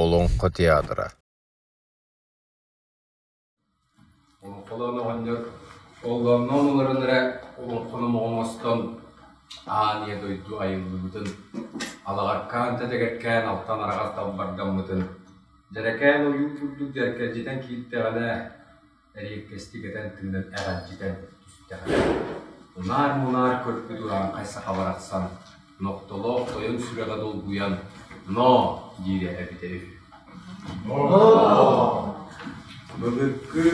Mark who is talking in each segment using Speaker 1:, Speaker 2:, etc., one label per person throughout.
Speaker 1: Олоҥхо театра
Speaker 2: Олоҥхолоон оҕонньор оллоонноон олорон эрэ олоҥхону оҥостон аан ийэ дойду айыллыбытын, алаҕаркаан тэтэгэркээн алтан араҕас далбардаммытын, дьэрэкээн ойуу курдук дьэргэлдьитэн киирдэҕинэ эриэккэстик этэн тыынан эҕэлдьитэн түстэҕинэ, унаар-мунаар көрбүт урааҥхай саха барахсан нохтолоох тойон сүрэҕэ долгуйан «Ноо!» диирэ эбитэ үһү. Былыргы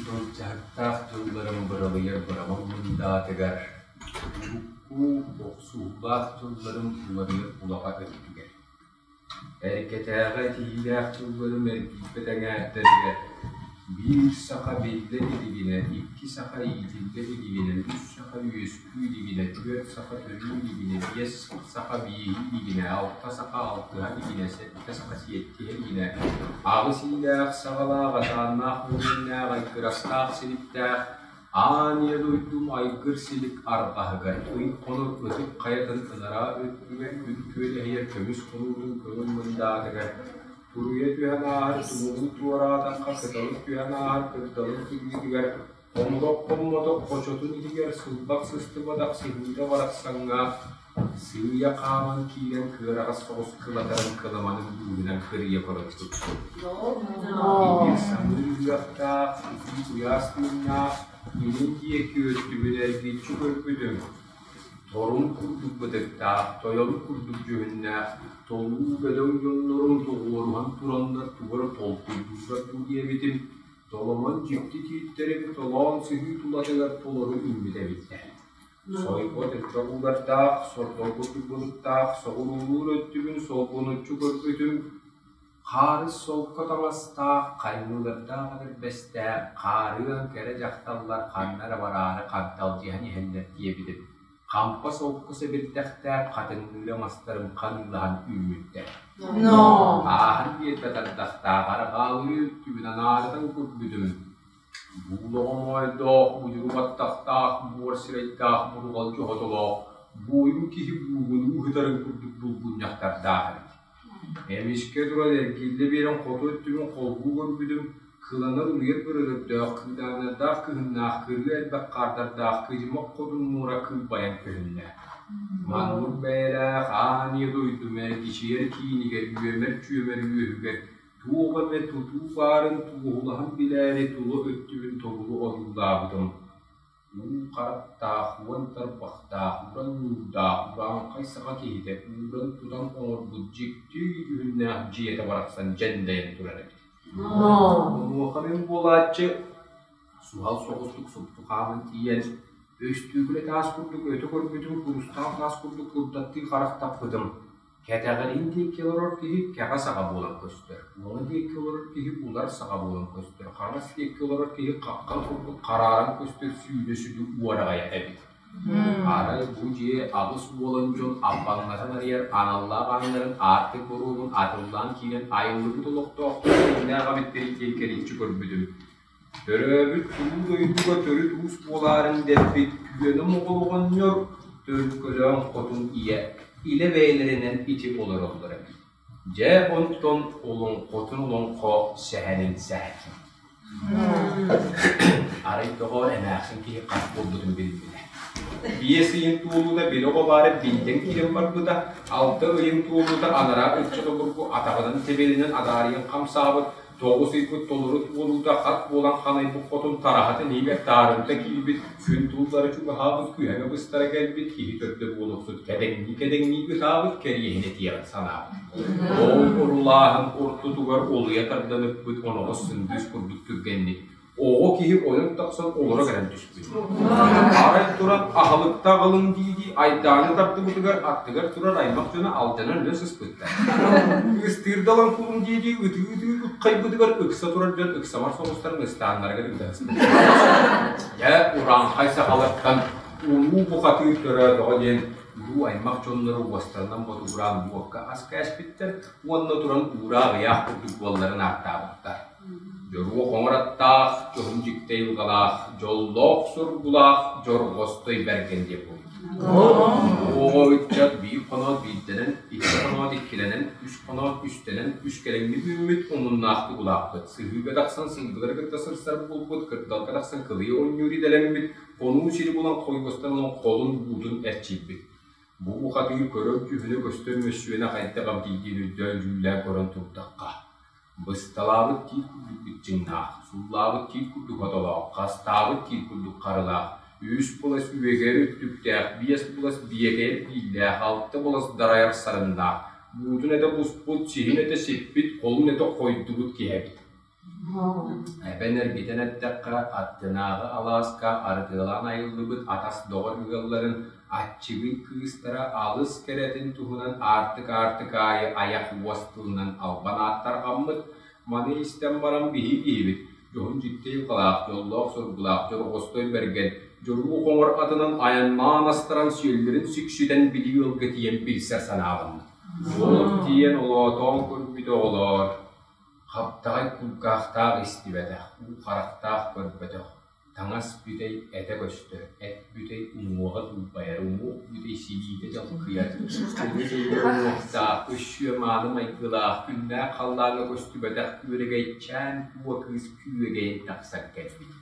Speaker 2: былдьаһыктаах дьылларым быралыйар быраман мындаатыгар, урукку охсуһуулаах дьылларым уларыйар улаҕа өттүгэр Эргэтээҕи этиилээх тылларым эргийбэт эҥээрдэригэр биир саха биллэ илигинэ, икки саха иитиллэ илигинэ, үс саха үөскүү илигинэ, түөрт саха төрүү илигинэ, биэс саха биэһии илигинэ, алта саха алтыһа илигинэ, сэттэ саха сиэттиһэ илигинэ, аҕыс иилээх саҕалаах, атааннаах мөҥүөннээх, айгырастаах силиктээх Аан ийэ дойдум айгыр-силик арҕаһыгар, ый хонор ытык хайатын ынараа өттүгэр күн күөлэһийэр көмүс хонуутун көҥүл мындаатыгар, туруйа түһэн ааһар тумулун туораатахха кыталык түһэн ааһар кырдалын кырыытыгар, хомурах хоммотох хочотун иһигэр сылбах сыстыбатах сыһыыта барахсаҥҥа Сыыйа хааман киирэн кыараҕас соҕус кылатарын кыламанын быыһынан кырыйа көрөн турбут. Итир самыыр ыһыахтаах, итии куйаас тыыннаах, илин диэки өттүбүн эргиччи көрбүтүм, торум курдук бытыктаах, тойон курдук дьүһүннээх, толуу бөдөҥ дьоннорум тоҕуоруһан тураннар тугу эрэ толкуйдууллар дуу диэбитим, толомон дьикти тииттэрим толоон сыһыы тулатыгар толору үүммүт эбиттэр. Сойбот элбэх уулардаах, сордоҥ курдук былыттаах, соҕуруулуур өттүбүн солбунуччу көрбүтүм, хаарыс солко таҥастаах, хаймыылардаах этэрбэстээх, хаарыан кэрэ дьахталлар ханна эрэ бараары ханталдьыһан иһэллэр диэбитим, хампа солко сэбирдэхтээх хатыҥныыра мастарым ханыылаһан үүммүттэр. Ааһан биэрбэт ардахтаах арҕаалыы өттүбүн анаарытан көрбүтүм, Буулаҕа моойдоох, будьуру баттахтаах, буор сирэйдээх бурҕалдьы хотолоох, буойун киһи буугунуу сытарын курдук булгунньахтардаах эбит. Эмискэ туран эргиллэ биэрэн хоту өттүбүн холбуу көрбүтүм, кыланар улуйар бөрөлөрдөөх, кыыдааннардаах кыһыннаах, кырыы элбэх хаардардаах кыдьымах хотун муора кылбайан көһүннэ. Маннык бэйэлээх аан ийэ дойдум эргичийэр киинигэр үөмэр-чүөмэр үөһүгэр Туох эмэ тутуу баарын туоһулаһан билээри тула өттүбүн тобулу ойуулаабытым: уу харахтаах, уон тарбахтаах, уран ньуурдаах урааҥхай саха киһитэ ууран-тутан оҥорбут дьикти дьүһүннээх дьиэтэ барахсан дьэндэйэн турар эбит. Онуоха мин буолааччы суһал соҕустук супту хааман тиийэн, өстүөкүлэ таас курдук өтө көрбүтүм, курустаах таас курдук курдаттыы харахтаппытым. Кэтэҕириин диэки олорор киһи кэҕэ саҕа буолан көстөр, уҥа диэки олорор киһи улар саҕа буолан көстөр, хаҥас диэки олорор киһи хаххан курдук харааран көстөр сүүнэ сүдү уораҕайа эбит. Арай бу дьиэ аҕыс буолан дьон аппаҥнатан арыйар аналлаах ааннарын аартык боруогун атыллаан киирэн айыллыбыт олохтоохтор кимнээх эбиттэрий диэн кэриччи көрбүтүм. Төрөөбүт улуу дойдуга төрүт уус буолаарын дэппит Күөнэ Моҕол оҕонньор Төлкөлөөн хотун ийэ илэ бэйэлэринэн ити олороллор эбит. Дьэ онтон олоҥхотун олоҥхо сэһэнин сэһэн. Арай доҕоор эмээхсин киһи хас буолбутун билбитэ. Биэс ыйын туолуута били оҕо баара биллэн киирэн барбыта, алта ыйын туолуута анараа ыччат обургу атаҕынан тэбиэлэнэн адаарыйан хамсаабыт, Тоҕус ыйбыт толору туолуута хат буолан ханайбыт хотун тараһатын иһигэр таарымта киирбит, күн туллара чугаһаабыт, күһэҥэ быстара кэлбит киһи төрдө буолуохсут кэдэҥнии-кэдэҥнии ытаабыт кэриэһин этиэҕин санаабыт. Ол орулааһын ортотугар олуйа тардан ыппыт оноҕос сындыыс курдук түргэнник Оҕо киһи ойон тахсан олоро кэлэн түспүт. Арай туран аһылыкта аҕалыҥ дии-дии айдааны тардыбытыгар аттыгар турар аймах дьоно алдьанан өлө сыспыттар. Ыстыырда ылан кулун дии-дии ытыы-ытыы ыкхайбытыгар ыкса турар дьон ыксамар соҕустарын ыстааннарыгар ыытаһыспыттар. Дьэ, урааҥхай сахалартан улуу бухатыыр төрөөтөҕө диэн улуу аймах дьоннору уостарынан ботугураан уокка ас кээспиттэр уонна туран уураах ыйаах курдук буолларын ааттаабыттар. Дьоруо хоҥор аттаах, дьоһун дьикти айылҕалаах, дьоллоох-соргулаах Дьорҕостой Бэргэн диэн буолбут. Оҕо ыччат биир хоноот биирдэнэн, икки хоноот иккилэнэн, үс хоноот үстэнэн, үскэлэҥник үүммүт, омуннаахтык улааппыт, сыһыыга тахсан сылгылары кытта сырсар буолбут, кырдалга тахсан кылыйа оонньуур идэлэммит, хонуу сири булан хойуостан ылан холун буутун эрчийбит. Бу бухатыыр көрөр дьүһүнэ көстөр мөссүөнэ хайдах эбитий диэн өйдөөн-дьүүллээн көрөн турдахха, бысталаабыт тиит курдук быччыҥнаах, суллаабыт тиит курдук отолоох, хастаабыт тиит курдук харылаах, үс былас үөгэ өттүктээх, биэс былас биэкэйэр бииллээх, алта былас дарайар сарыннаах, буутун этэ буспут, сиһин этэ сиппит, холун этэ хойдубут киһи эбит. Эбэн эргитэн эттэххэ, аттынааҕы алааска арытыалаан айыллыбыт атас-доҕор ыалларын аччыгый кыыстара алыс кэрэтин туһунан аартык-аартык аайы айах уос тылынан албан ааттарҕаммыт, маны истэн баран биһиги киһибит, дьоһун дьикти айылҕалаах, дьоллоох-соргулаах Дьорҕостой Бэргэн дьоруо хоҥор атынан айаннаан астаран сиэллэрин сүксүтэн били ыалга тиийэн билсэр санааланна. Ол тиийэн олоотоон көрбүт оҕолоор, Хаптаҕай кулгаахтаах истибэтэх, уу харахтаах көрбөтөх, таҥас бүтэй этэ көстөр, эт бүтэй уҥуоҕа дулбайар, уҥуох бүтэй силиитэ дьалкыйар, кыһыл уҥуохтаах, өссүө мааны майгылаах, күннээх халлааҥҥа көстүбэтэх күөрэгэйчээн куо кыыс күөгэйэн тахсан кэлбит.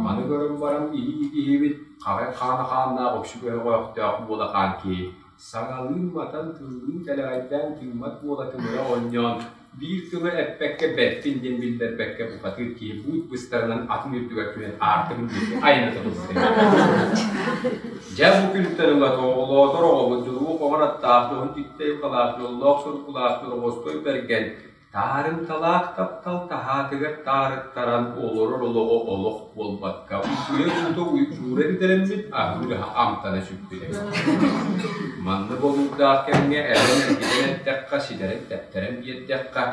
Speaker 2: Маны көрөн баран биһиги киһибит хара хаана хааннаах өксүкөһөҕөөхтөөх буола хаан киһи Саҥалыын матан, тыллыын кэлэҕэйдээн тыыммат буола тымыра оонньоон, биир тылы эппэккэ бэрпин диэн биллэрбэккэ бухатыыр киһи буут быстарынан атын үрдүгэр түһэн аартыгын диэки айаната турбут Дьэ бу күнтэн ыла оҕолоотор оҕобут дьулуу хоҥор аттаах, дьоһун дьикти айылҕалаах, дьоллоох-соргулаах Дьороҕостой Бэргэн Таарымталаах таптал таһаатыгар таарыттаран олорор олоҕо олох буолбакка, утуйар уута уйгуура бүтэрэммит, аһыыр аһа амтана сүппүт эбит. Манна болуурдаах кэмҥэ эбэн эргитэн эттэххэ, ситэрэн-тэптэрэн биэрдэххэ,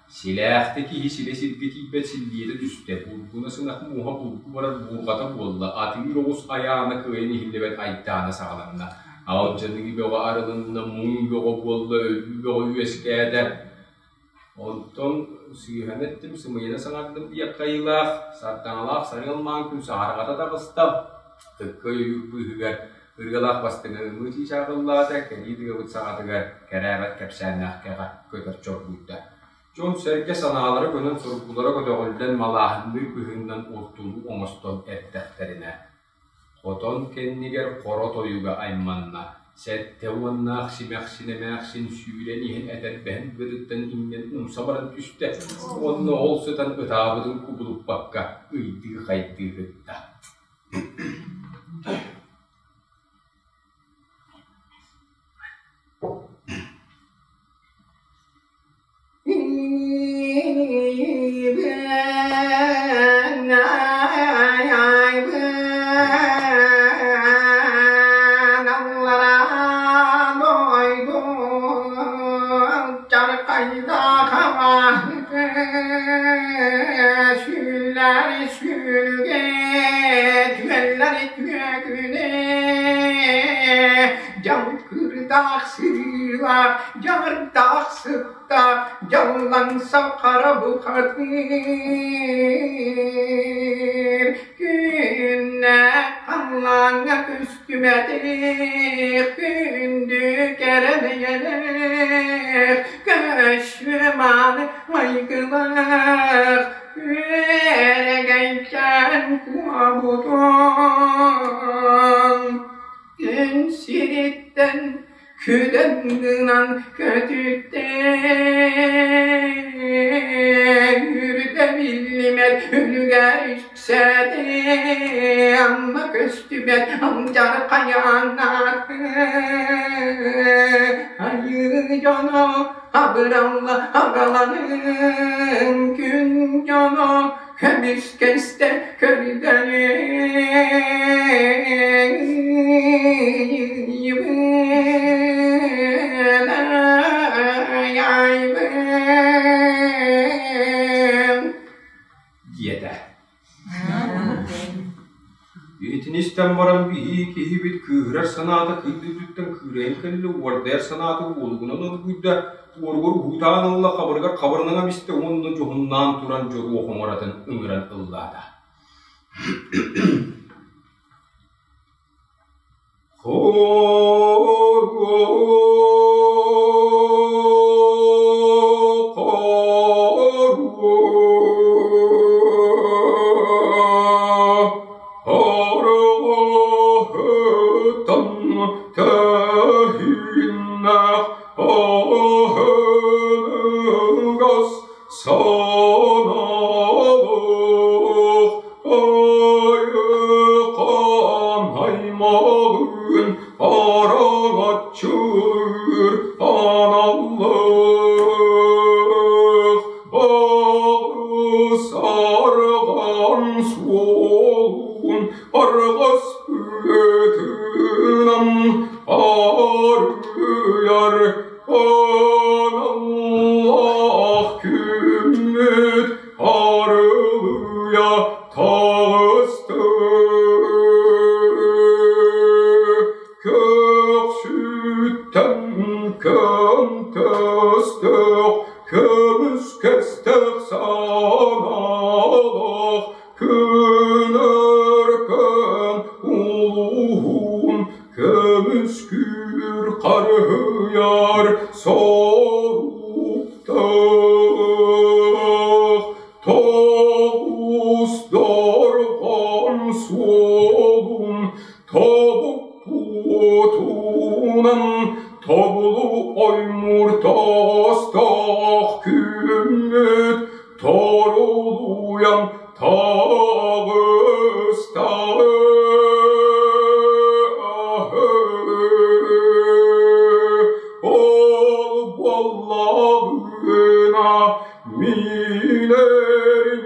Speaker 2: силээхтэ киһи силэ сиргэ тиийбэт силлиэтэ түстэ, бургуна сыҥах мууһа булку барар буурҕата буолла, атыыр оҕус айаана кыайан иһиллибэт айдаана саҕаланна. Алдьаныы бөҕө арылынна, муҥ бөҕө буолла, өлүү бөҕө үөскээтэ. Онтон сыыһаны эттим, сымыйаны саҥардым диэххэ айылаах, сардаҥалаах сарыалмаан күн саһарҕата таҕыста, ыкка өйүүр быыһыгар ырыалаах бастыҥа ымыы чыычаах ыллаата, кэлии тыабыт саҕатыгар кэрээбэт кэпсээннээх кэҕэ көтөр чоргуйда. Дьон-сэргэ санаалара көнөн, соргулара көтөҕүллэн малааһынныыр быһыыннан уртулуу оҥостон эрдэхтэринэ Хотон кэннигэр хоро тойуга айманна, сэттэ уоннаах симэхсин эмээхсин сүүрэн иһэн этэрбэһин быатыттан иҥнэн умса баран түстэ уонна ол сытан ытаабытын кубулуппакка ыйдыы-хайдыы сытта.
Speaker 1: Дьаҥкырдаах сырыылаах, дьаҥырдаах сыттаах, дьаллаҥса хара бухатыыр. Күннээх халлааҥҥа көстүмэтих, күндү кэрэ бэйэлээх, көшүө мааны майгылаах, күөрэгэйчээн куобутун. Күн сириттэн күдэн гынан көтүттэ үрдэ биллимэт үлүгэр үксээтэ анна көстүбэт алдьархайааннааты айыы дьоно абыралла аҕаланыҥ күн дьоно көмүскэстэ көрдөрүҥ
Speaker 2: диэтэ. Итини истэн баран биһиги киһибит кыыһырар санаата кыйдыытыттан кыырайан кэллэ, уордайар санаата уолугунан оргуйда, уоругар уһуутаан ылла, хабырыгар хабырынан истэ уонна дьоһуннаан туран дьоруо хоҥоротун ыҥыран ыллаата.
Speaker 1: Арыгыттан тэһииннээх аһыныгас санаалаах айыкаан аймаҕын араҥаччылыыр аналлаах аҕыс арҕан суолун арҕас ыытынан арыйар аналлаах күммүт арылыйа таҕыста. Көхсүттэн көнтөстөх, көмүскэстэх санаалаах күн өркөн улууһун көмүскүүр харыһыйар соруктаах тоҕус дорҕоон суолун тобук уотунан тобулу оймур тостоох күммүт торулуйан таҕыста. Ол буоллаҕына миинэр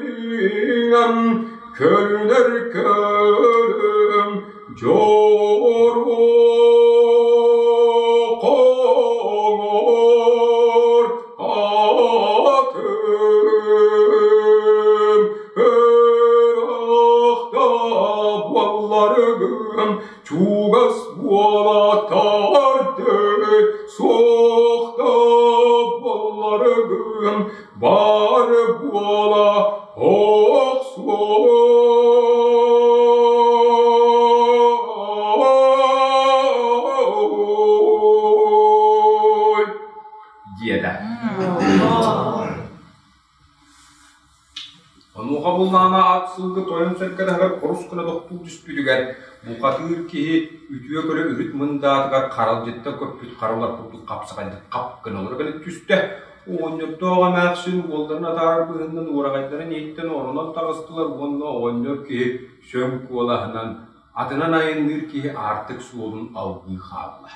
Speaker 1: миҥэн көрүнэр көрүм дьоруо хоҥор атым ыраахта буолларгын чугас буола тарды суохта буолларгын бар буола охсуой.
Speaker 2: Диэтэ. Онуоха буллаҕына ат сылгы тойон сэргэлэһэр хорус гына тохтуу түспүтүгэр бухатыыр киһи үтүө көрө үрүт мындаатыгар харалдьыттан көппүт харалар курдук хапсаҕайдык хап гына олоро кэлэн түстэ. Оҕонньордоох эмээхсин уолларын атаарар быһыынан уораҕайдарын иһиттэн оронон таҕыстылар уонна оҕонньор киһи сөҥ куолаһынан атынан айанныыр киһи аартык суолун алгыы хаалла.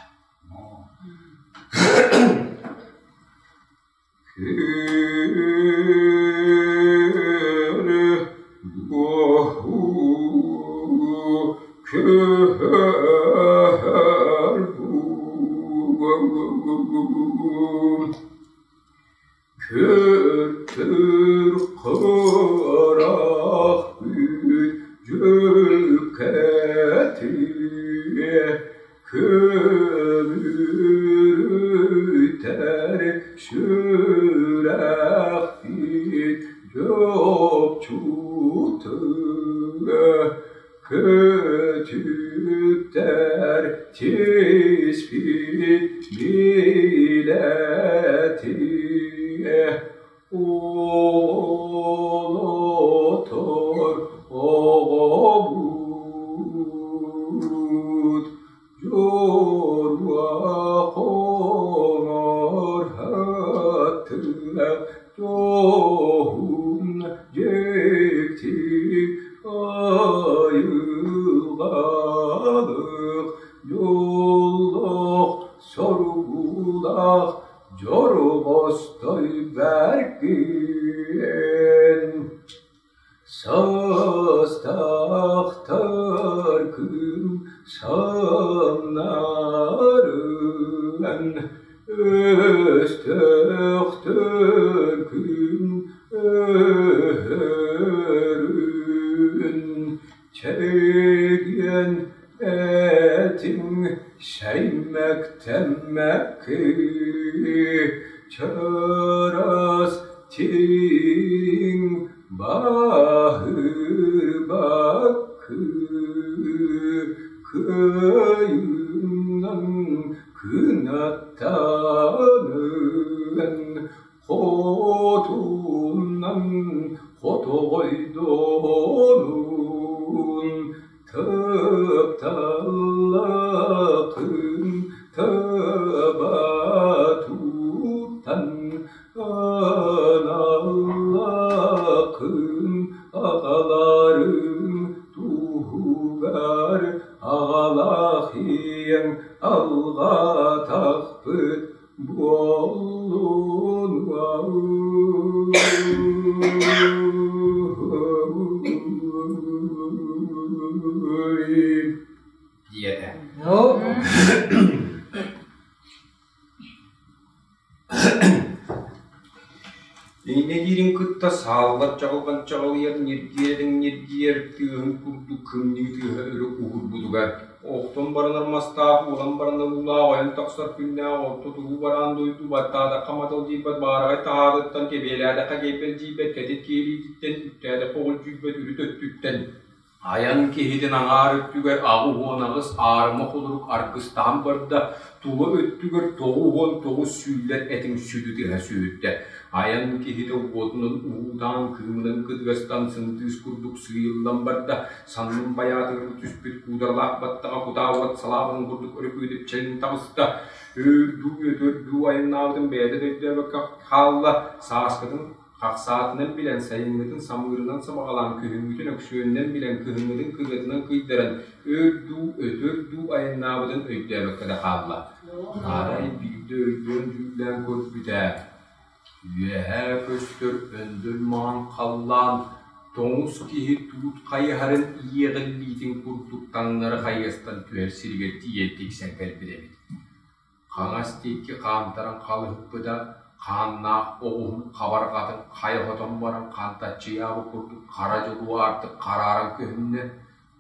Speaker 1: Күтүр кыраах үүт дьүккэтиэ Көмүрүтэр сүрэхпит чопчутуга Көтүтэр тиспит билэтиэ Олотор оҕобут Дьоруо хоҥор хатыла дьоһун дьикти айылҕалык дьоллоох соргулаах дьорҕостой бэркин. Састахтар күн самнарын өстөөхтөр күн өһөрүн чэгиэн этиҥ шэймэктэммэкки чараас тииҥ баһырбаккы кыайыы. Хотунан хотоҕойдонун Тапталлаахын таба тутан аналлаахын аҕаларын туһугар аҕалаах ийэҥ алҕатахпыт буоллун
Speaker 2: диэтэ. Инньэ диирин кытта сааллар чаҕылҕан чаҕылыйар ньиргиэриҥ ньиргиэр тыаһын курдук кымньыы тыаһа өрө куһурбутугар, охтон баранар мастаах, уолан баранар уулаах ойон тахсар күннээх орто туруу бараан дойду баттаатахха маталдьыйбат баараҕай таһаатыттан, кэбиэлээтэххэ киэбэлдьийбэт кэтит киэлиититтэн, үктээтэххэ оҕолдьуйбат үрүт өттүттэн Айан киһитин аҥаар өттүгэр 88 аарыма холорук аргыстаһан барда, тула өттүгэр 99 сүүллэр этиҥ сүдү тыаһа сүһүрдэ. Айан киһитэ уотунан уһуутаан, кыымынан кытыгастан сындыыс курдук сыыйыллан барда, саннын байаатыгар түспүт куударалаах баттаҕа кутаа уот салаабытын курдук өрөкүүтүпчэлин таҕыста. Өөр дуу, өтөр дуу айаннаабытын бэйэтэ да өйдөөбөккө хаалла, сааскытын Хахсаатынан билэн, сайыҥҥытын самыырынан сабаҕалаан, күһүҥҥүтүн өксүөнүнэн билэн, кыһыҥҥытын кырыатынан кыйдаран, өөр дуу, өтөр дуу айаннаабытын өйдөөбөккө да хаалла. Арай биирдэ өйдөөн-дьүүллээн көрбүтэ, үөһээ көстөр өндөл маҥан халлаан тоҥус киһи туут хайыһарын иэҕиллиитин курдук таҥнары хайыастан түһэр сиригэр тиийэн тиксэн кэлбит эбит. Хаҥас диэки хаамтаран халыһыппыта, хааннаах оҕуһун хабарҕатын хайа хотон баран хантаччыйаабыт курдук хара дьулуо аартык харааран көһүннэ.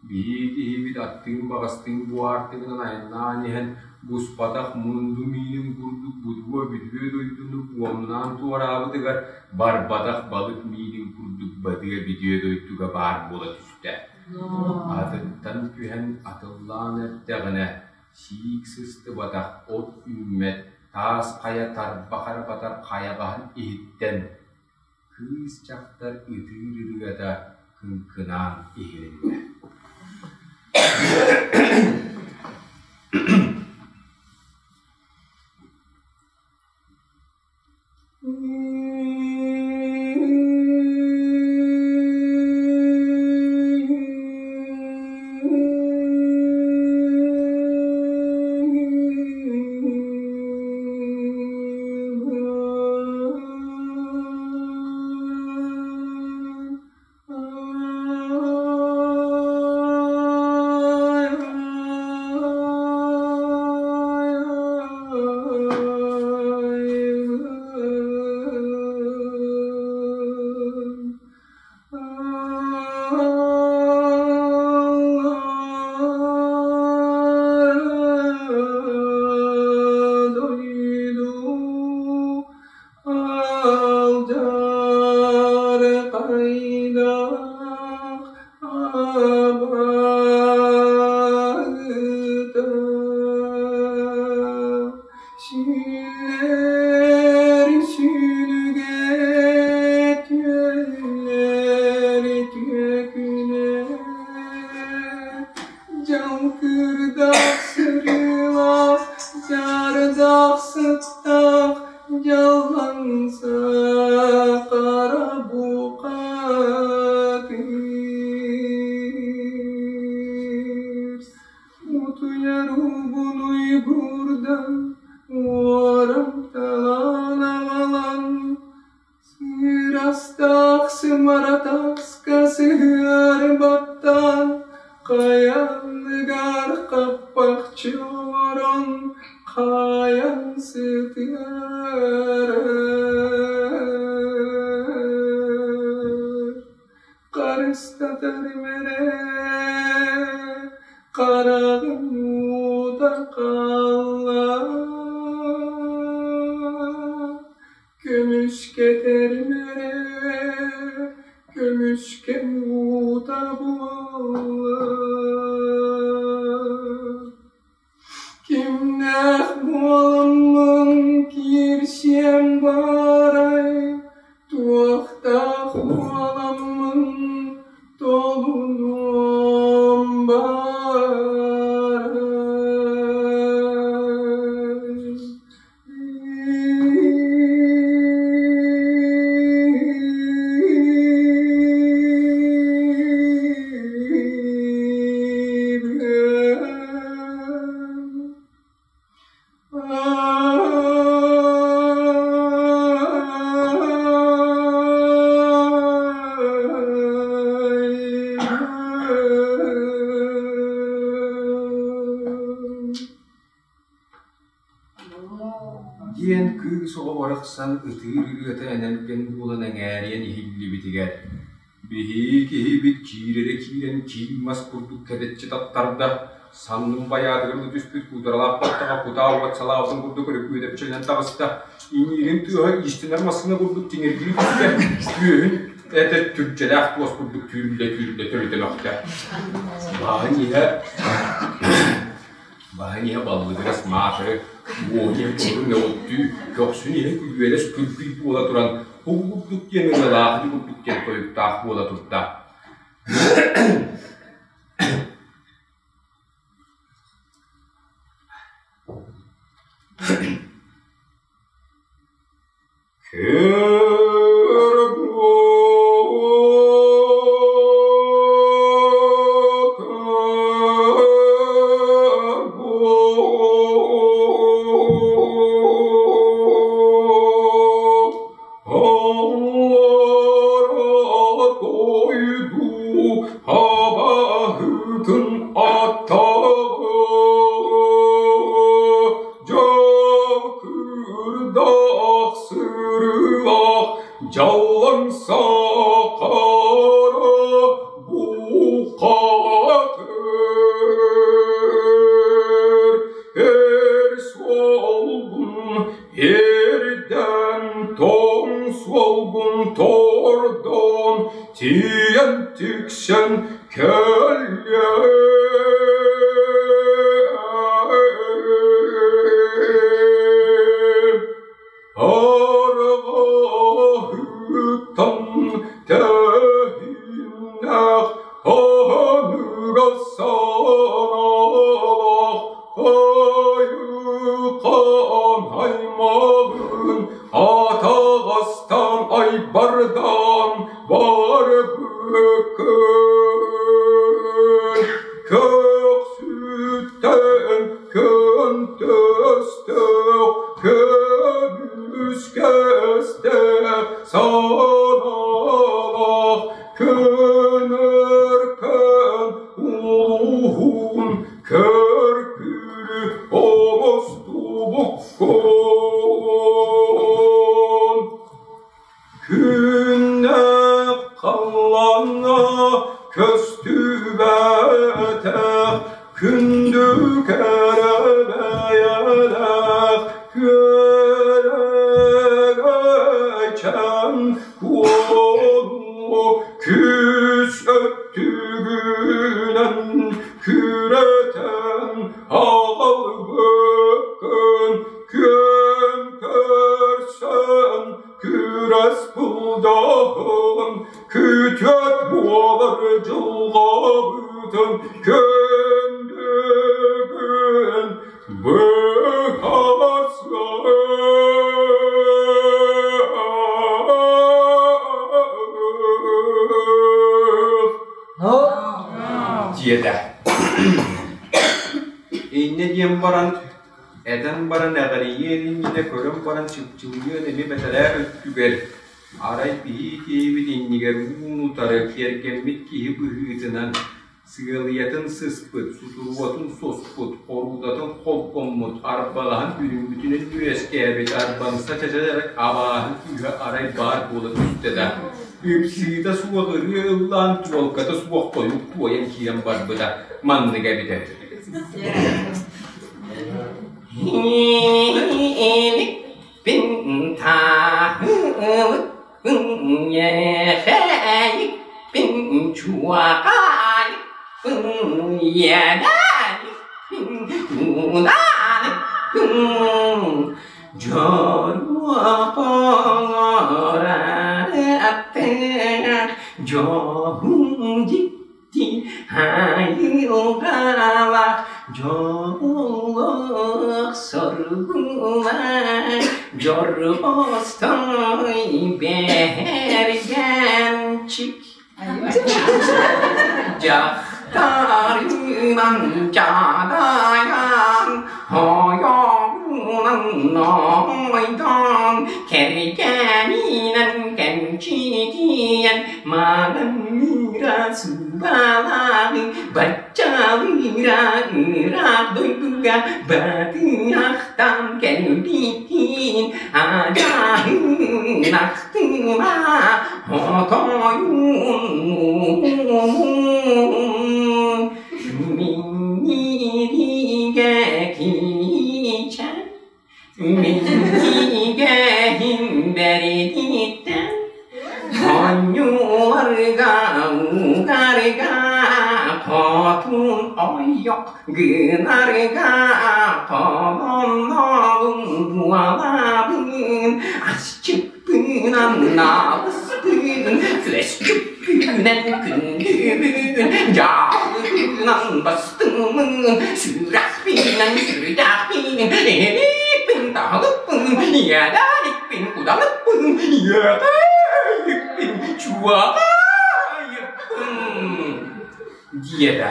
Speaker 2: Биһиги киһибит аттыын баҕастыын бу аартыгынан айаннаан иһэн, буспатах мунду миинин курдук будуо бүдүө дойдуну буомнаан туораабытыгар, барбатах балык миинин курдук бадыа бүдүө дойдуга баар буола түстэ. Атыттан түһэн атыллаан эрдэҕинэ, Сиик сыстыбатах от үүммэт, таас хайа тарбах эрэ батар хайаҕаһын иһиттэн кыыс дьахтар ытыыр ырыата кыҥкынаан иһилиннэ
Speaker 1: Алдьархайдаах абааһыта Сүүллэр сүүрүгэ түөллэр түөкүнэ Дьалкырдаах сырыылаах, дьаардаах сыттаах Дьаллаҥса хара бухатыыр, Утуйар угун уйгуурдан, уоран талаан аҕалан, Сыырастаах сымаратаска сыһыары баттаан, Хайаныгар хаппахчы оҥорон, хаайан сытыарар. Харыстатар мэрэ, хараҕым уута хаалла. Көмүскэтэрим эрэ, көмүскэм уута буолла. Кимнээх буоламмын киирсиэм баарай?
Speaker 2: барахсан ытыыр ырыата энэлгэн буолан эҥээрийэн иһиллибитигэр, биһиги киһибит киирэрэ киирэн киин мас курдук кэдэччи таттарда, саннын байаатыгар ыла түспүт куударалаах баттаҕа кутаа уот салаабытын курдук өрүкүйдэпчилэнэн таҕыста, иҥиирин тыаһа иистэнэр массыына курдук тиҥиргии түстэ, түөһүн этэ түрдьэлээх туос курдук түүрүллэ-түүрүллэ төлүтэ мөхтө. Баһын иһэ Баһын иһэ баллыгырас маатыры, уоһун иһэ курун мөҕүттүү, көхсүн иһэ күлүөлэс күлбүй буола туран, курдук диэн ырыалаах ити курдук диэн тойуктаах буола турда.
Speaker 1: Дьокурдаах сырыылаах дьаллаҥса хара бухатыр эр суолгун эрдэн тоҥ суолгун тордон тиийэн тиксэн кэллэ. Арҕаһыттан тэһииннээх аныга санаалаах айылҕан аймаҕын атаҕастаан айбардаан барбыккын көхсүттэн көнтөстөөх көмүскэстээх санаалаах көнөркөн улуһун көркүлү оҥостубуккун. Күннээх халлааҥҥа көстүбэтэх күндү кэрэ бэйэлээх күөрэгэйчээн куону күүс өттүгүнэн күрэтэн аҕалбыккын күөн көрсөн күрэс булдаһын күтүөт буолар дьылҕабытын күндүгүн быһаарсыах
Speaker 2: Диэтэ. Инньэ диэн баран, этэн баран эҕэрийиэн иннинэ көрөн баран чыпчылыйыан эмиэ бэтэрээ өттүгэр, арай биһиги киһибит иннигэр уун-утары киэргэммит киһи быһыытынан сыалыйатын сыспыт, сутуруотун соспут, хоруудатын холбоммут, арбалаһан үрүҥмүтүнэн үөскээбит арбаҥса чача абааһы күүһэ арай баар буола түстэ да, ыпсыыта суох ырыа ыллаан, туолката суох тойук туойан киирэн барбыта маннык эбитэ.
Speaker 3: Айылҕалаах дьоллоох соргулаах дьорҕостой бэргэнчик дьахтарынан дьадайан ойоҕунан ойдон кэргэнинэн кэмчитийэн Маҕаныыра субалаҕы бачча Чалыыра ыраах дойдуга батыахтан кэлбиккин Адьаһын ахтыма хотойун Минньиригэ киичэн Минньигэһин бэрдиттэн Оонньууларга угарга хотун ойох гынарга толонноҕун буолабын асчыппынан налыспын күөсчүппүнэн күндүбүн дьаалыбынан бастыҥмын сүрэхпинэн сүрдээхпин эһэлиппин таһылыппын ийэлээникпин кудалыппын ийэтэйикпин чуолаайыкпын диэтэ.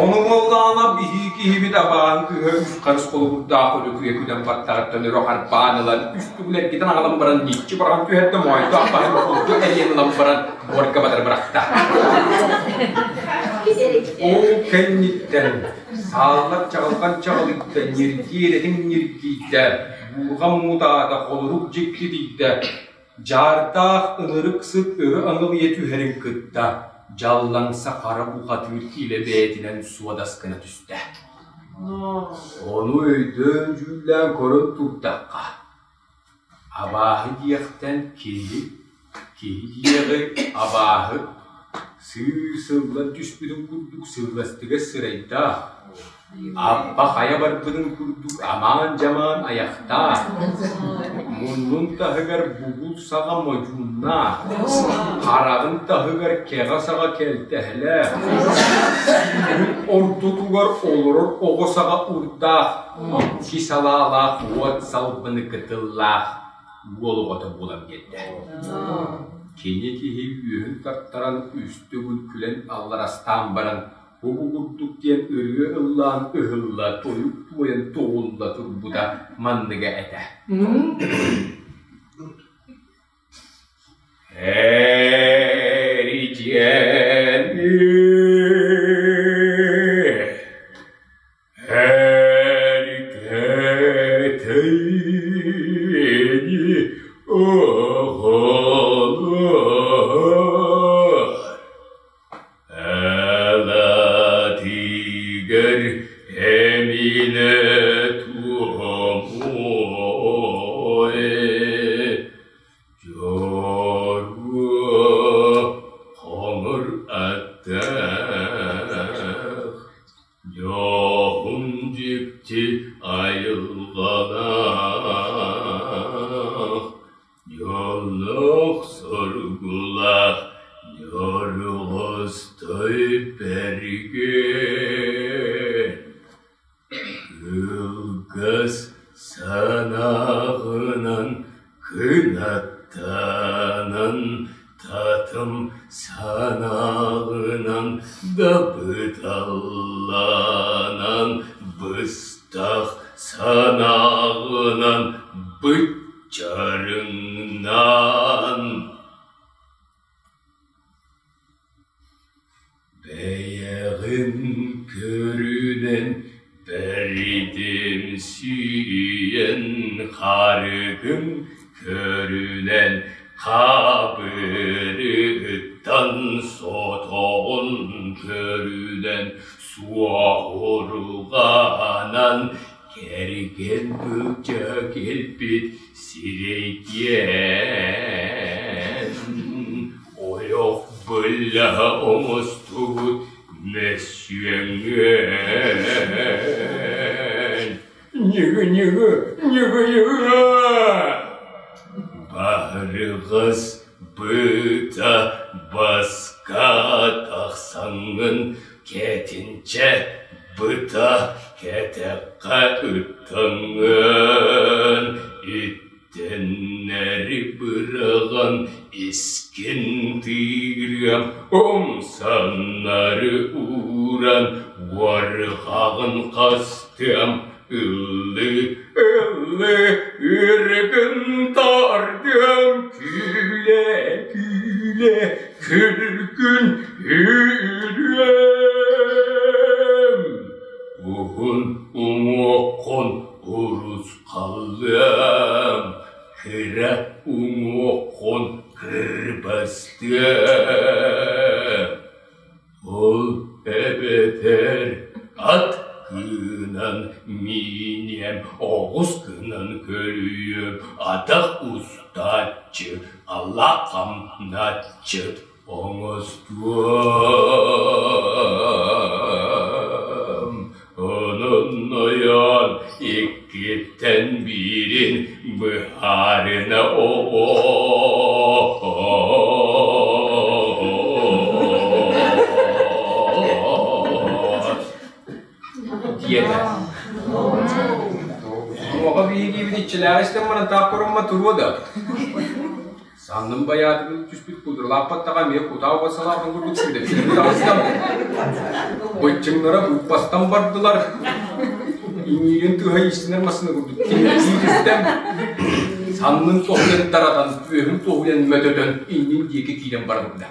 Speaker 1: Ону буоллаҕына биһиги киһибит абааһы кыыһа үс харыс холобурдаах өрүкүйэ күдэн баттаҕыттан өрө харбаан ылан үс төгүл эргитэн аҕалан баран ньиччи быраҕан түһэрдэ моойдоох баһын курдук эрийэн ылан баран буорга батары бырахта. Ол кэнниттэн сааллар чаҕылҕан чаҕылыйда, ньиргиэр этиҥ ньиргийдэ, буурҕа муҥутаата, холорук дьиктитийдэ, Дьаардаах ынырык сыт өрө аҥылыйа түһэрин кытта дьаллаҥса хара бухатыыр илэ бэйэтинэн суодас гына түстэ. Ону өйдөөн-дьүүллээн көрөн турдахха, абааһы диэхтэн киһи, киһи диэҕи абааһы сыыр сыллан түспүтүн курдук сылластыгас сырайдаах, Аппа хайа барбытын курдук амаан-дьамаан айахтаах, муннун таһыгар бугул саҕа модьууннаах, хараҕын таһыгар кэҕэ саҕа кэлтэһэлээх, сүүһүн ортотугар олорор оҕо саҕа урдаах, икки салаалаах уот салбыны кытыллаах уол оҕото буолан биэрдэ. Кини киһи үөһүн тартаран үс төгүл күлэн алларастаан баран Бу курдук диэн ырыа ыллаан ыһылла, тойук туойан тоҕулла турбута манныга этэ Эридьиэн Эрикэтэйини оҕолор Элэтигэр эминэ туомуой, Дьоруо хоҥор аттаах, Дьоһун дьикти айылҕалаах, Дьоллоох соргулаах дьоруостой бэргэн, Кылгас санааҕынан кынаттанан, Татым санааҕынан дабыталланан, Быстах санааҕынан быччарыҥнаан Бэйэҕин көрүнэн бэрдимсийэн харыгын көрүнэн хабырыттан сотоҕун көрүнэн суоһурҕанан Кэргэн быдьа кэлбит сирэйдиэн, ойох быллаһа оҥостубут мөссүөҥҥүөн. Ньыгы-ньыгы, ньыгы-ньыгы! Баһырҕас быта баска тахсаҥҥын кэтинчэ быта кэтэххэ ыттаҥҥын иттэннэри быраҕан искин тыырыам умсаннары ууран уорҕаҕын хастыам ыллыы ыллыы үргүн тардыам күлэ күлэ күлгүн үүрүөм.
Speaker 2: уҥуоххун кырбастыам. Ол эбэтэр ат гынан мииниэм, оҕус гынан көлүйүөм, атах устааччы, алаҕамначчы оҥостуом. Онон нойоон иккиттэн биирин быһаарына оҕо
Speaker 1: Диэтэ. Онуоха биһигибит иччилээҕи истэн баран таах көрөммө туруо да. Санным байаатыгын түспүт кудуралааппаттаҕа эмиэ кутаа уот салаатын курдук сүүдэпсилэри таҕыстым. Быччыҥнара быыппастан бардылар. Иҥиирин тыаһа иистэнэр массыына курдук тиҥиргии түстэ. Саннын тоһуйан таратан, түөһүн тоһуйан мөтөтөн иннин диэки киирэн барбыта.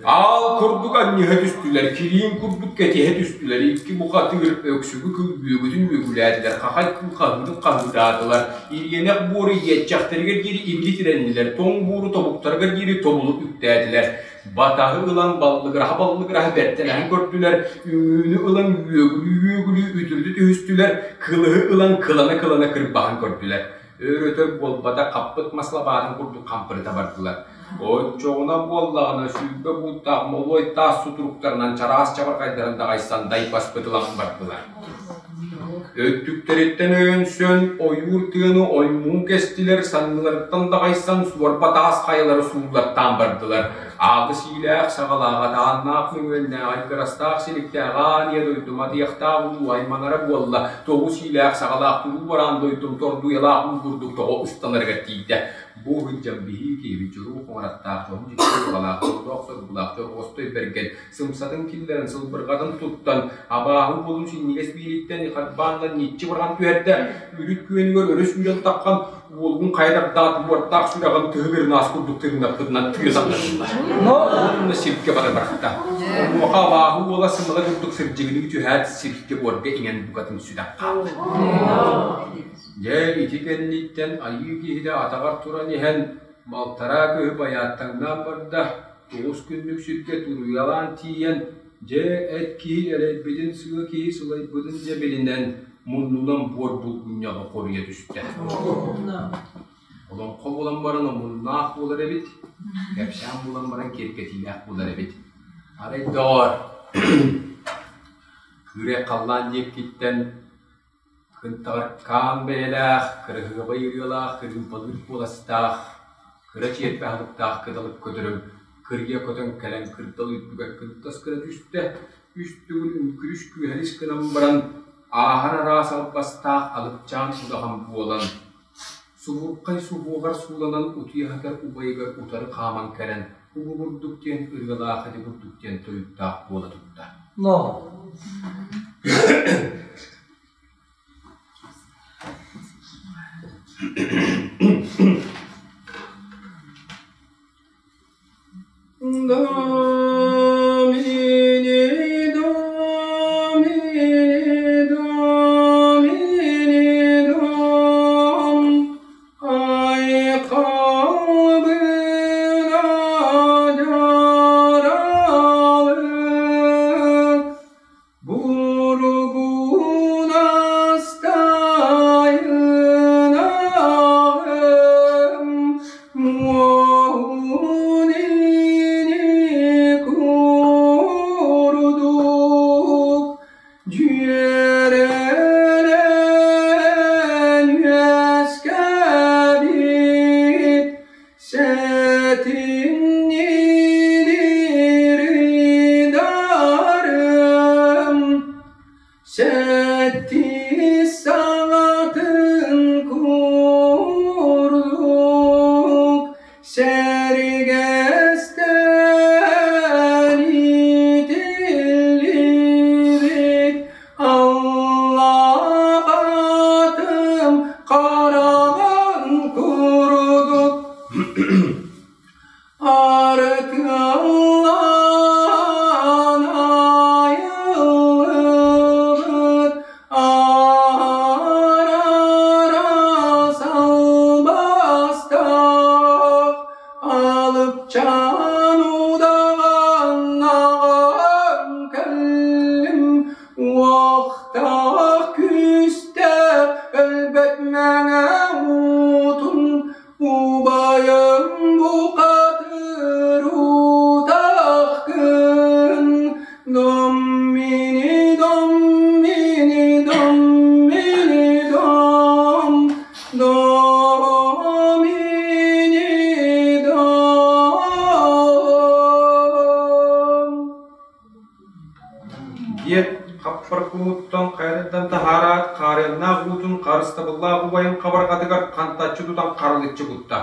Speaker 1: Аал курдук анньыһа түстүлэр, кириин курдук кэтиһэ түстүлэр, икки бухатыыр өксүгү кыл үөгүтүн үөгүлээтилэр, хахай кыл хаһыытын хаһыытаатылар, ириэнэх буору иэччэхтэригэр диэри имили тирэннилэр, тоҥ буору тобуктарыгар диэри тобулу үктээтилэр. Батаһы ылан баллыгыраһа-баллыгыраһа бэртэлэһэн көрдүлэр, үҥүүнү ылан үөгүлүү-үөгүлүү үтүрүтэ түһүстүлэр, кылыһы ылан кылана-кылана кырбаһан көрдүлэр. Өр-өтөр буолбата хаппыт мас лабаатын курдук хампырыта бардылар. Оччоҕуна буоллаҕына 20 бууттаах молуой таас сутуруктарынан чараас чабырҕайдарын даҕайсан дайбаспыт ылан бардылар. Өттүктэриттэн өйөнсөн ойуур тыаны оймуу кэстилэр, санныларыттан даҕайсан суорба таас хайалары сууллартаан бардылар. Ааты сиилээх саҕалаах, атааннаах мөҥүөннээх, айгырастаах силиктээх аан ийэ дойдум атыйахтаах улуу айманара буолла, тоҕус иилээх саҕалаах туруу бараан дойдум тордуйалаах уу курдук тоҕо ыстанарыгар тиийдэ. Бу сылдьан биһиги киһибит дьоруо хоҥораттаах, дьоһун дьикти уйулҕалаах, сордоох-соргулаах, дьорҕостой бэргэн, сымсатын киллэрэн, сылбырҕатын туттан, абааһы уолун синньигэс биилиттэн харбаанынан ньиччи быраҕан түһэрдэ, үрүт күөнүгэр өрө сүүрэн таххан, уолугун хайа тардаат, уордаах сүрэҕин тыһыгырынаас курдук тырынаппытынан тыа саҥнатыллар. Уонна сиргэ бара барахта. Онуоха абааһы уола сымала курдук сырдьыгыныы түһээт, сиргэ-буорга иҥэн букатын сүтэн хаалла. Дьэ, ити кэнниттэн айыы киһитэ атаҕар туран иһэн, балтараа көһү байааттаҥнаан барда, тоҕус күннүк сиргэ туруйалаан тиийэн, дьэ, эт киһи эрэйбитин, сыа киһи сылайбытын дьэ билинэн, муннунан буор булгунньаҕы хоруйа түстэ. Олоҥхо буолан баран омуннаах буолар эбит, кэпсээн буолан баран киэргэтиилээх буолар эбит. Арай доҕоор, кыырай халлаан диэккиттэн Кынтаҕаркаан бэйэлээх, кыраһыабай ырыалаах, кырыымпалыыр куоластаах, кыра чиэрбэ аһылыктаах кыталык көтөрүм кырыйа көтөн кэлэн кырдал үрдүгэр кынтас гына түстэ, үс төгүл үҥкүрүс-күөһэлис гынан баран, ааһар араас албастаах алыпчаан удаҕан буолан, субурхай суһуоҕар сууланан утуйа сытар убайыгар утары хааман кэлэн, угу курдук диэн ырыалаах ити курдук диэн тойуктаах буола турда. Domini, Domini, Domini, Dom, айхалбына дьаралык, Бургунастайынаҕым муоһун ини курдук дьүөрэлээн үөскээбит Сэтинньилиридарым сэттис саҥатын курдук сэргэстээн иитиллибит Аллах атым хараҕын курдук Арытыаллаан айыллыбыт аар-араас албастаах Уолчаан удаҕаннаҕын кэллим, уохтаах күүстээх өлбөт мэҥэ уутун убайым бухатыр утахкын Доммини, доммини, доммини, дом, домини, дом.
Speaker 2: Диэт, хаппар кумуттан хайатыттан таһаараат, хаарыаннаах уутун харыстабыллаах убайын хабарҕатыгар хантаччы тутан харалыччы кутта.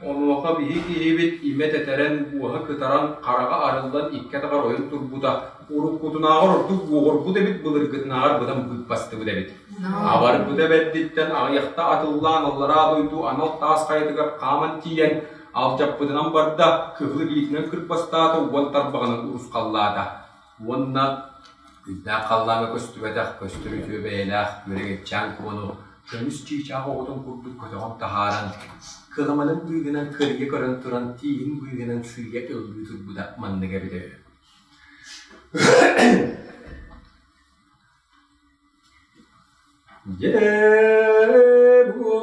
Speaker 1: Онуоха биһи киһибит имэ тэтэрэн, уоһа кытаран, хараҕа арыллан икки атаҕар ойон турбута, уруккутунааҕар ордук уоҕурбут эбит, былыргытынааҕар быдан быыппастыбыт эбит. Абарбыта бэрдиттэн аҕыйахта атыллаан аллараа дойду анал таас хайатыгар хааман тиийэн, алдьаппытынан барда, кыһыл илиитинэн кырбастаата, уон тарбаҕынан урусхаллаата. Уонна күннээх халлааҥҥа көстүбэтэх көстөр үтүө бэйэлээх күөрэгэччээн куону көмүс чыычаах оҕотун курдук көтөҕөн таһааран, кыламанын быыһынан кырыйа көрөн туран тииһин быыһынан сыыйа ыллыы турбута маннык эбитэ үһү. Дьэ бу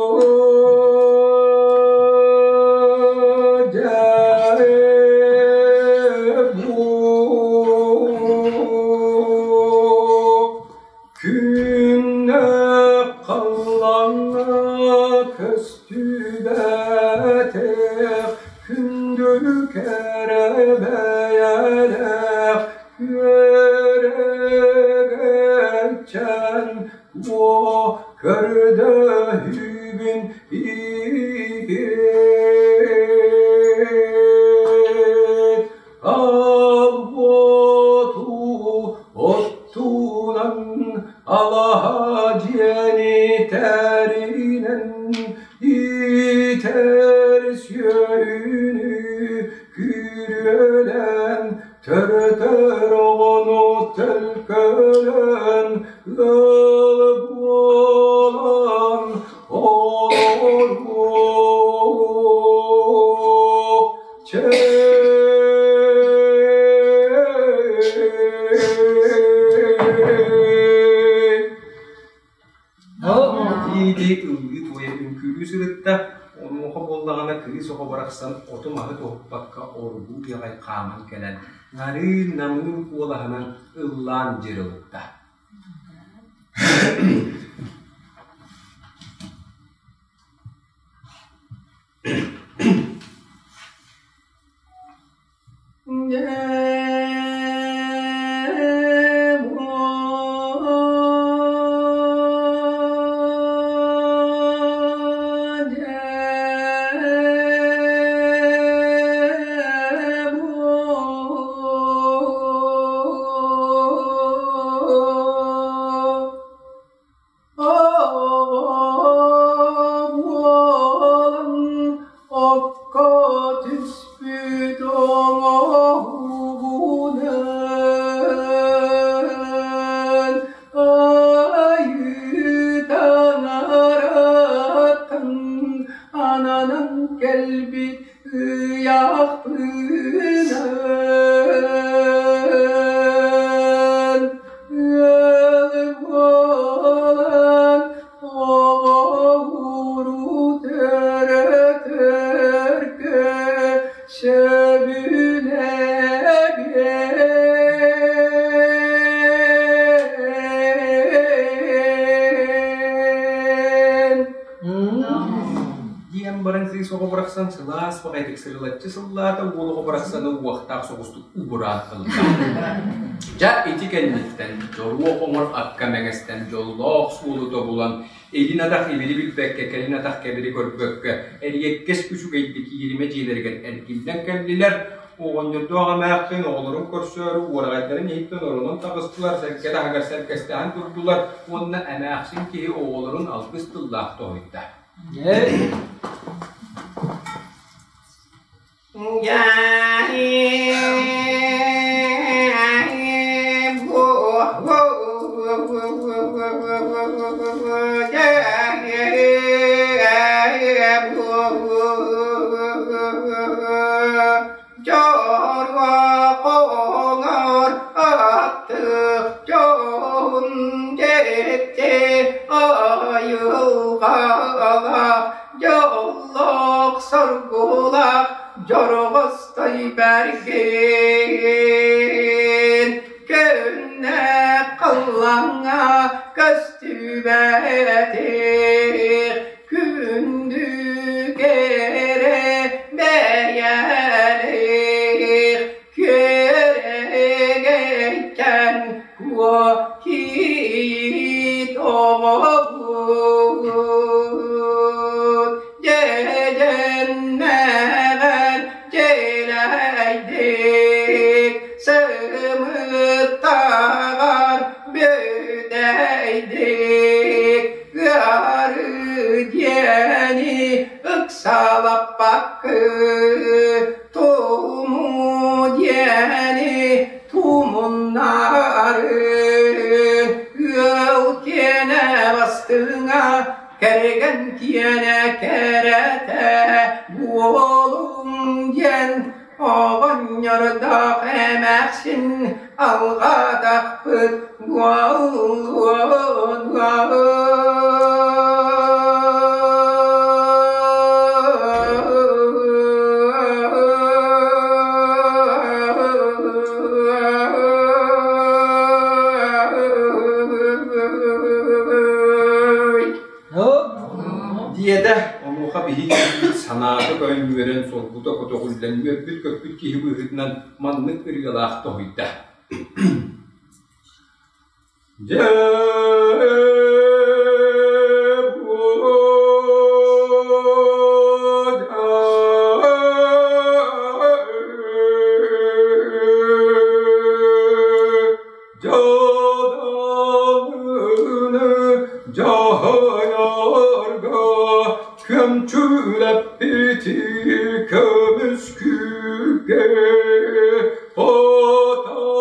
Speaker 1: дьэ бу күннэх халлааҥҥа көстүбэтэх күндү кэрэ бэйэлээх Күөрэгэччэн куо көрдөһүүбүн иһит, Албуоту оттунан алаһа дьиэни тэринэн иитэр сүөһүнү күрүөлээн Төрөтөр оҕону төлкөлөөн, ыал буолан олоруох чэй.
Speaker 2: Дии-дии ыллыы-туойа үҥкүүлүү сырытта, онуоха буоллаҕына кыыс оҕо барахсан оту-маһы тоһуппакка оргууй аҕай хааман кэлэн, нарыын-намыын куолаһынан ыллаан дьырылытта.
Speaker 1: Буолан окко түспүт оҥоһугунан айыы таҥараттан ананан кэлбит ыйаахпынан ыал буолан оҕоҕуру төрөтөргө сөбүлэбин.
Speaker 2: Диэн баран кыыс оҕо барахсан сылаас баҕайытык сырылаччы сыллаата, уол оҕо барахсаны уохтаах соҕустук убураан ылла.
Speaker 1: Дьэ ити кэнниттэн дьоруо хоҥор акка мэҥэстэн дьоллоох суолу тобулан, илин атах ибили билбэккэ, кэлин атах кэбири көрбөккө, эриэккэс үчүгэйдик ииримэ дьиэлэригэр эргиллэн кэллилэр.
Speaker 2: Оҕонньордоох эмээхсин оҕолорун көрсөөрү уораҕайдарын иһиттэн оронон таҕыстылар, сэргэ таһыгар сэргэстэһэн турдулар уонна эмээхсин киһи оҕолорун алгыс тыллаах тоһуйда.
Speaker 3: Дьоллоох дьороҕостой бэргин, Күннээх халлааҥҥа көстүбэтих Күндү кэрэ бэйэлээх Күөрэгэйтэн куо кийиит оҕобут Дьэдьэннэҕэр дьэлэйдик Сымыттаҕар бүтэйдик Ыарыы диэни ыксалаппаккын Тумуу диэни тумуннарын Ыал киэнэ бастыҥа, кэргэн киэнэ кэрэтэ буолуҥ диэн оҕонньордоох эмээхсин алҕаатахпыт буолуо
Speaker 1: Диэтэ, онуоха биһиги санаата көөнньүөрэн, соргута көтөҕүллэн үөрбүт-көппүт киһи быһыытынан маннык ырыалаах тоһуйда. Дьэ Дьадаҥыны дьаһайарга көмчүлэппити көмүскүүргэ атаҕастаммыты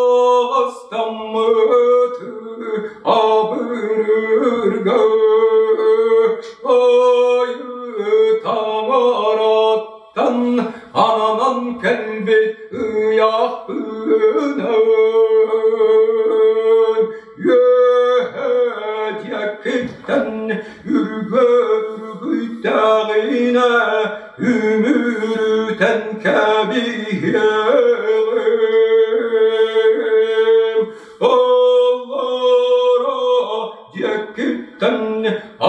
Speaker 1: абырырга айыы таҥараттан ананан кэлбит ыйаахпынан үөһэ диэкиттэн үргүттэҕинэ үмүрүтэн кэбиһиэҕим Аллара диэкиттэн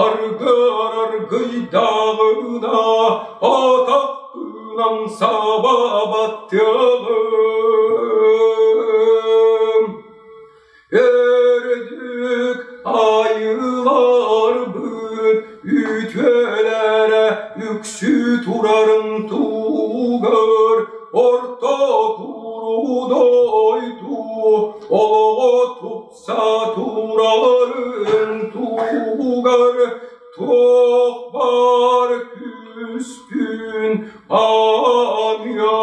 Speaker 1: аргыар аргыйдаҕына атахпынан саба баттыаҕым Үрдүк айыыларбыт үтүөлэрэ үксүү турарын туһугар орто туруу дойду олоҕо тупса турарын туһугар туох баар күүспүн аныаҕым.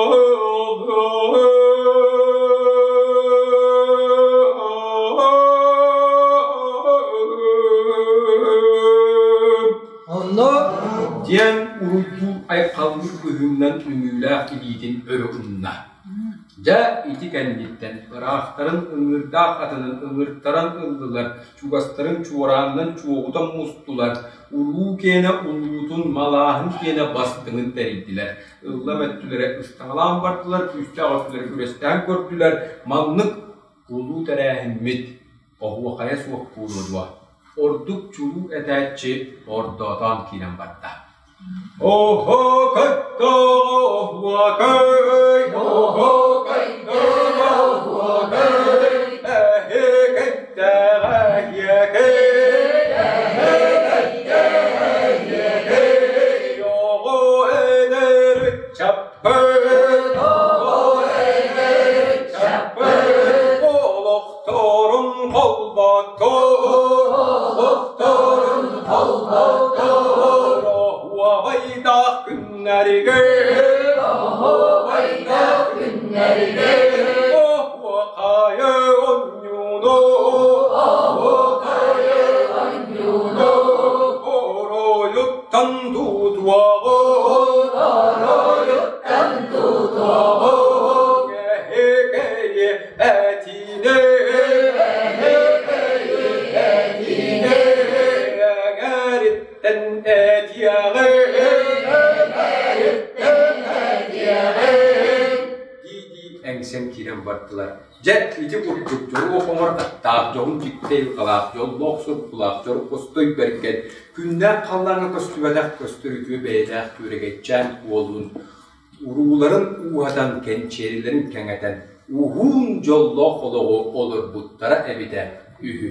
Speaker 2: Онно
Speaker 1: Диэн уруйдуур айхаллыыр быһыынан үҥүүлээх илиитин өрө уунна. Дьэ, ити кэнниттэн ыраахтарын ыҥыырдаах атынан ыҥыртаран ыллылар, чугастарын чуораанынан чуоҕутан мустулар, уруу киэнэ улуутун, малааһын киэнэ бастыҥын тэрийдилэр. Ыллам өттүлэрэ ыстаҥалаан бардылар, күүстээх өттүлэрэ күрэстээн көрдүлэр. Маннык улуу тэрээһиммит оһуохайа суох буолуо дуо? Ордук чулуу этээччи ордоотоон киирэн барда. Оһо кыттоҕо оһуокай, оһо кыттоҕо оһуокай, эһи кыттэҕэ эһиэкэй, эһи кыттэҕэ эһиэкэй, оҕо эдэр ыччаппыт, оҕо эдэр ыччаппыт, олохторун холботтор, олохторун холботтор, оһуобайдаах күннэригэр, оһуобайдаах күннэригэр, оһуохайы оонньууну, оһуохайы оонньууну, оройуттан тутуоҕун, оройуттан тутуоҕун, кэһи-кэйи этиини, этиини, эҥэриттэн этиэҕи, эҥэриттэн эҥсэн киирэн бардылар. Дьэ, ити курдук дьоруо хоҥор аттаах, дьоһун дьикти айылҕалаах, дьоллоох соргулаах, дьорҕостой бэргэн, күннээх халлааҥҥа көстүбэтэх көстөр үтүө бэйэлээх Күөрэгэйчээн уолун урууларын ууһатан, кэнчиэрилэрин кэҥэтэн, уһун дьоллоох олоҕу олорбуттара эбитэ үһү.